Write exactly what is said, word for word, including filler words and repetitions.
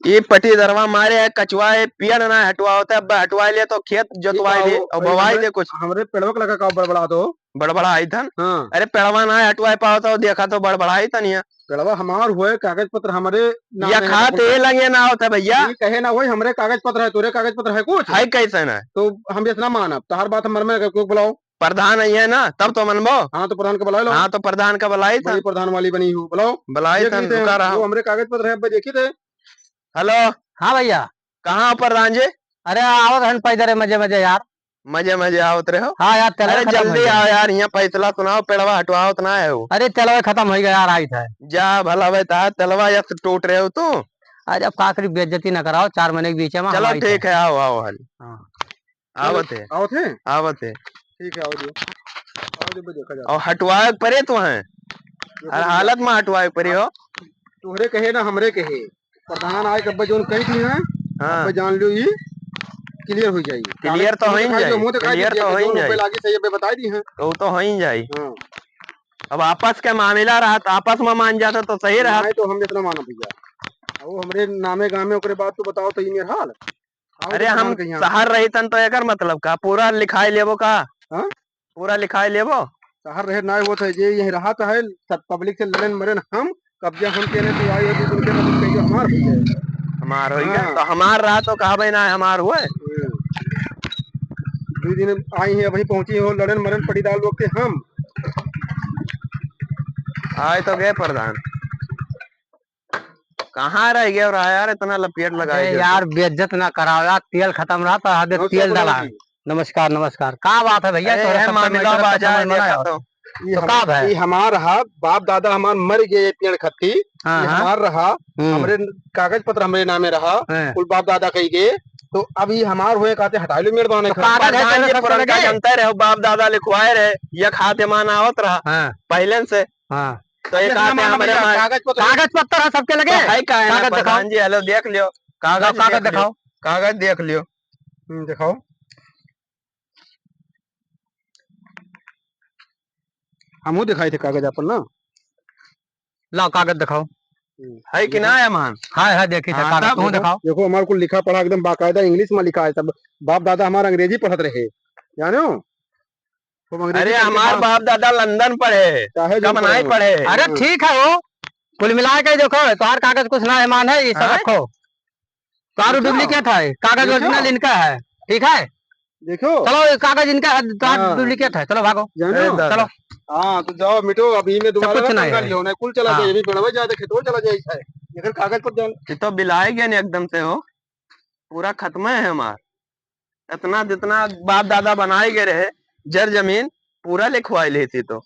ई पटीदरवा मारे है कचवा, ए पेड़ ना हटवावत है, अब हटवा ले तो खेत जोतवाई दे और बवाई दे कुछ। हमरे पेड़वा के लगा का बड़बड़ा दो। बड़बड़ा आई थन। हाँ। अरे पेड़वा ना हटवाई पावत हो, देखा तो बड़बड़ा आई थन यहाँ। पेड़वा हमार हुए, कागज पत्र हमरे नाम या है, खात ये लगे ना होता भैया। ये कहे ना होई, हमरे कागज पत्र है, तोरे कागज पत्र है कुछ? है कैसे ना? तो हम इतना मानब, तहार बात हमर में क्यों बुलाओ? प्रधान आई है ना, तब तो मनबो। हाँ, तो प्रधान का बुला लो। हाँ, तो प्रधान का बुलाई था। बड़ी प्रधान वाली बनी हो, बुलाओ। बुलाई देख था, ली थे रुका हम, रहा। वो हमरे कागज पत्र है, अब देखी थे। हेलो। हाँ भैया। कहाँ हो प्रधान जी? अरे आवत हन पैदल मजे मजे यार। मजे मजे आवत रहे हो? हाँ यार, तेलवा अरे खत्म जल्दी हो गया। आओ यार, यहाँ फैसला सुनाओ, पेड़वा हटवाओ तो ना है वो। अरे तेलवा खत्म हो गया यार, आई था। जा भला भाई, ता तेलवा या तो टूट रहे हो तू। अरे अब का करी, बेइज्जती ना कराओ, चार महीने के बीच में चलो हम आई ठीक थे। है, आओ, आओ हाल। हाँ। आवत है। आवत है? आवत है। ठीक है, आओ दियो। आओ दियो, देखा जाए। और हटवाए के परे तो हैं। देखो हर भैया। हालत में हटवाए के परे हो। तोहरे कहे ना हमरे कहे। प्रधान आए कब्बे जोन कही दी हैं, हाँ। अब्बे जान लो ये clear हो जाई। Clear तो हो ही जाई। मुंह दिखाई clear दीजिए तो हो ही जाई। लागी सही अब्बे बताई दी हैं। तो वो तो हो ही जाई। हाँ। अब आपस के मामला रहा तो आपस में मान जाता तो सही रहा। नहीं तो हम इतना मानो भैया। अब वो हमरे नामे गामे ओकरे बाद तो बताओ तो ये मेरा हाल। अरे हम शहर रही तन तो एकर मतलब का? पूरा लिखाई लेबो का? हाँ? पूरा लिखाई लेबो? शहर रहे ना होत है, जे यही रहा तो है, सब public से लड़न मरन हम, कब्जा हम के रहे, तो आई होती तुमके मतलब कहियो हमार हो जाए। हमार हो गया? हाँ। तो हमार रहा तो कहबे ना हमार हुए। हम्म। दो दिन आई है, वहीं पहुंची हो, लड़न मरन पटीदार लोग के हम। आए तो गए प्रधान। कहाँ रह गया रहा यार, इतना लपेट लगाए अरे जो यार, तू। बेइज्जत ना कराओ यार, तेल खतम रहा तो हदे नमस्कार तेल डाला। प्रधान जी। नमस्कार, नमस्कार। का बात है भैया, अरे, तोहरा ये सब मामला में बाजा है, समझ में देखा आया। तो। ये तो हम, का भाई? ये हमार रहा, बाप दादा हमार मर गए, ये पेड़ खत्ती, हाँ, ये हाँ। हमार रहा, हम्म। हमरे कागज पत्र हमरे नामे रहा, हाँ। कुल बाप दादा कही गए, तो अब ये हमार हुए कहते हटाई लो मेड़ बाने तो का। कागज है, प्रधान जी, तेरे सब पुरनका लगे? जनता रहे, बाप दादा लिखवाए रहे, ये खाते मान आवत रहा, हाँ। पहले से। हाँ। तो ये अच्छा, कहते सुना, हमरे भैया, मार- कागज पत्र कागज पत्र है सबके लगे? तो है का है ना कागज दिखाओ। प्रधान जी, हेलो, देख लियो। कागज लाओ, कागज देख लियो। दिखाओ। कागज देख लियो। हम्म, दिखाओ। हमहू दिखाई थे कागज आपन ना। लाओ, कागज दिखाओ। हम्म। है कि ना है, मान? है, है, देखी थे हाँ, कागज, तब? तुम देखो, दिखाओ। देखो, हमार कुल लिखा पढ़ा एकदम बाकायदा English में लिखा है सब। बाप दादा हमार अंग्रेजी पढ़त रहे, जाने हो? खूब अंग्रेजी अरे, पढ़ के हमार बाप बाप दादा लंदन पढ़े, चाहे जो कम पढ़े नहीं हो। पढ़े। अरे, हाँ। ठीक है हो, कुल मिला के देखो, तोहार कागज कुछ ना है, मान है, ये सब हाँ? रखो। तोहार देखो। Duplicate है, कागज देखो। Original इनका है, ठीक है? देखो। चलो, ये कागज इनका है, तोहार हाँ। Duplicate है, चलो भागो। जानो? ए, दादा। चलो। हाँ, तो जाओ, मिटो, अभी में सब दोबारा कुछ ना नहीं पंगा है। लियो, नहीं, कुल चला हाँ। जाए, ये भी पेड़वा जाए, तो खेतवा चला जाए, है। एकर कागज पर जान। ये तो बिलाए गए न एकदम से हो, पूरा खत्म है हमार। इतना जितना बाप दादा बनाए गए रहे, जर जमीन पूरा लिखवाए लेती तो।